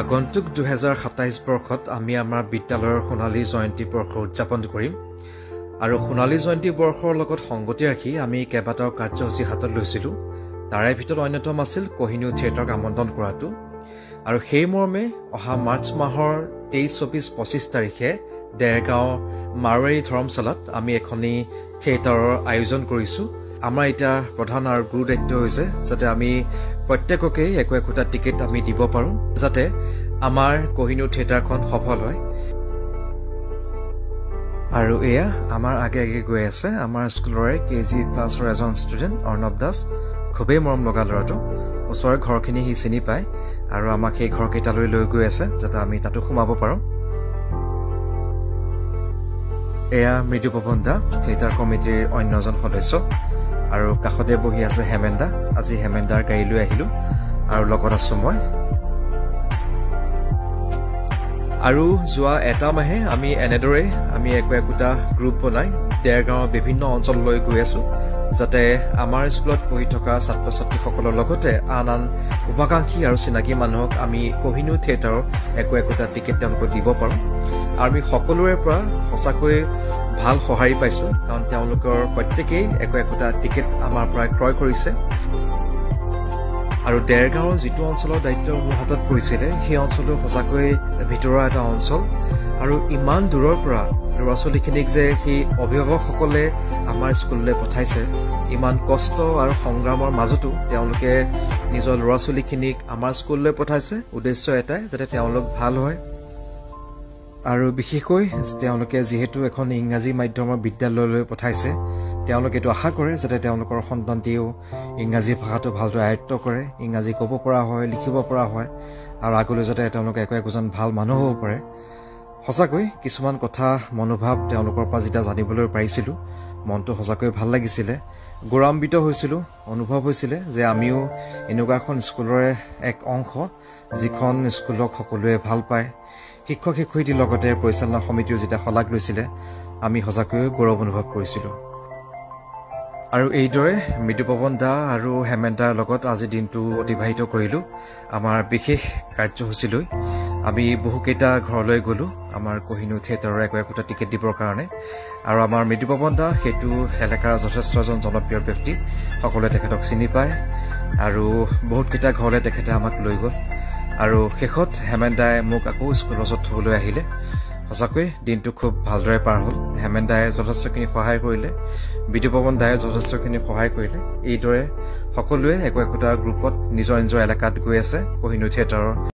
আগন্তুক 2027 বৰ্ষত আমি আমাৰ বিদ্যালয়ৰ সোণালী জয়ন্তী বৰ্ষ উদযাপন কৰিম আৰু সোণালী জয়ন্তী বৰ্ষৰ লগত সংগতি ৰাখি আমি কেইবাটাও কাৰ্যসূচী হাতত লৈছিলোঁ। তাৰে ভিতৰত অন্যতম আছিল কহিনুৰ থিয়েটাৰক আমন্ত্ৰণ কৰাটো। আৰু সেই মৰ্মে অহা মাৰ্চ মাহৰ 23, 24, 25 তাৰিখে দেৰগাঁও মাৰোৱাৰী ধৰ্মশালাত আমি এখনি থিয়েটাৰৰ আয়োজন কৰিছোঁ। আমাৰ এতিয়া প্ৰধান আৰু গুৰু দায়িত্ব হৈছে যাতে আমি প্ৰত্যেককেই একো একোটা টিকেট আমি দিব পাৰোঁ, যাতে আমাৰ কহিনুৰ থিয়েটাৰখন সফল হয়। আৰু এয়া আমাৰ আগে আগে গৈ আছে আমাৰ স্কুলৰে কেজি ক্লাছৰ এজন ষ্টুডেণ্ট অৰ্ণৱ দাস। খুবেই মৰম লগা ল'ৰাটো, ওচৰৰ ঘৰখিনি সি চিনি পায় আৰু আমাক সেই ঘৰকেইটালৈ লৈ গৈ আছে যাতে আমি তাতো সোমাব পাৰোঁ। এয়া মৃদুপৱন দা, থিয়েটাৰ কমিটিৰ অন্য এজন সদস্য, আৰু কাষতে বহি আছে হেমেন দা। আজি হেমেন দাৰ গাড়ী লৈ আহিলোঁ আৰু লগত আছোঁ মই। আৰু যোৱা এটা মাহে আমি এনেদৰে আমি একো একোটা গ্ৰুপ বনাই দেৰগাঁৱৰ বিভিন্ন অঞ্চললৈ গৈ আছোঁ, যাতে আমাৰ স্কুলত পঢ়ি থকা ছাত্ৰ ছাত্ৰীসকলৰ লগতে আন আন শুভাকাংক্ষী আৰু চিনাকি মানুহক আমি কহিনুৰ থিয়েটাৰৰ একো একোটা টিকেট তেওঁলোকক দিব পাৰোঁ। আৰু আমি সকলোৰে পৰা সঁচাকৈ ভাল সঁহাৰি পাইছোঁ, কাৰণ তেওঁলোকৰ প্ৰত্যেকেই একো একোটা টিকেট আমাৰ পৰা ক্ৰয় কৰিছে। আৰু দেৰগাঁৱৰ যিটো অঞ্চলৰ দায়িত্ব মোৰ হাতত পৰিছিলে, সেই অঞ্চলটো সঁচাকৈ ভিতৰুৱা এটা অঞ্চল আৰু ইমান দূৰৰ পৰা ল'ৰা ছোৱালীখিনিক যে সেই অভিভাৱকসকলে আমাৰ স্কুললৈ পঠাইছে, ইমান কষ্ট আৰু সংগ্ৰামৰ মাজতো তেওঁলোকে নিজৰ ল'ৰা ছোৱালীখিনিক আমাৰ স্কুললৈ পঠাইছে। উদ্দেশ্য এটাই, যাতে তেওঁলোক ভাল হয়। আৰু বিশেষকৈ তেওঁলোকে যিহেতু এখন ইংৰাজী মাধ্যমৰ বিদ্যালয়লৈ পঠাইছে, তেওঁলোকে এইটো আশা কৰে যাতে তেওঁলোকৰ সন্তানটিও ইংৰাজী ভাষাটো ভালদৰে আয়ত্ব কৰে, ইংৰাজী ক'ব পৰা হয়, লিখিব পৰা হয়, আৰু আগলৈ যাতে তেওঁলোকে একো একোজন ভাল মানুহ হ'ব পাৰে। সঁচাকৈ কিছুমান কথা মনোভাৱ তেওঁলোকৰ পৰা যেতিয়া জানিবলৈ পাৰিছিলোঁ, মনটো সঁচাকৈ ভাল লাগিছিলে, গৌৰৱান্বিত হৈছিলোঁ। অনুভৱ হৈছিলে যে আমিও এনেকুৱা এখন স্কুলৰে এক অংশ, যিখন স্কুলক সকলোৱে ভাল পায়। শিক্ষক শিক্ষয়িত্ৰীৰ লগতে পৰিচালনা সমিতিও যেতিয়া শলাগ লৈছিলে, আমি সঁচাকৈয়ে গৌৰৱ অনুভৱ কৰিছিলোঁ। আৰু এইদৰে মৃদুপৱন দা আৰু হেমেন দাৰ লগত আজি দিনটো অতিবাহিত কৰিলোঁ। আমাৰ বিশেষ কাৰ্যসূচীলৈ আমি বহুকেইটা ঘৰলৈ গ'লোঁ আমাৰ কহিনুৰ থিয়েটাৰৰ একো একোটা টিকেট দিবৰ কাৰণে। আৰু আমাৰ মৃদুপৱন দা সেইটো এলেকাৰ যথেষ্ট এজন জনপ্ৰিয় ব্যক্তি, সকলোৱে তেখেতক চিনি পায় আৰু বহুতকেইটা ঘৰলৈ তেখেতে আমাক লৈ গ'ল। আৰু শেষত হেমেন দাই মোক আকৌ স্কুলৰ ওচৰত থ'বলৈ আহিলে। সঁচাকৈ দিনটো খুব ভালদৰে পাৰ হ'ল। হেমেন দায়ে যথেষ্টখিনি সহায় কৰিলে, বিদ্যুপৱন দায়ে যথেষ্টখিনি সহায় কৰিলে। এইদৰে সকলোৱে একো একোটা গ্ৰুপত নিজৰ নিজৰ এলেকাত গৈ আছে কহিনুৰ থিয়েটাৰৰ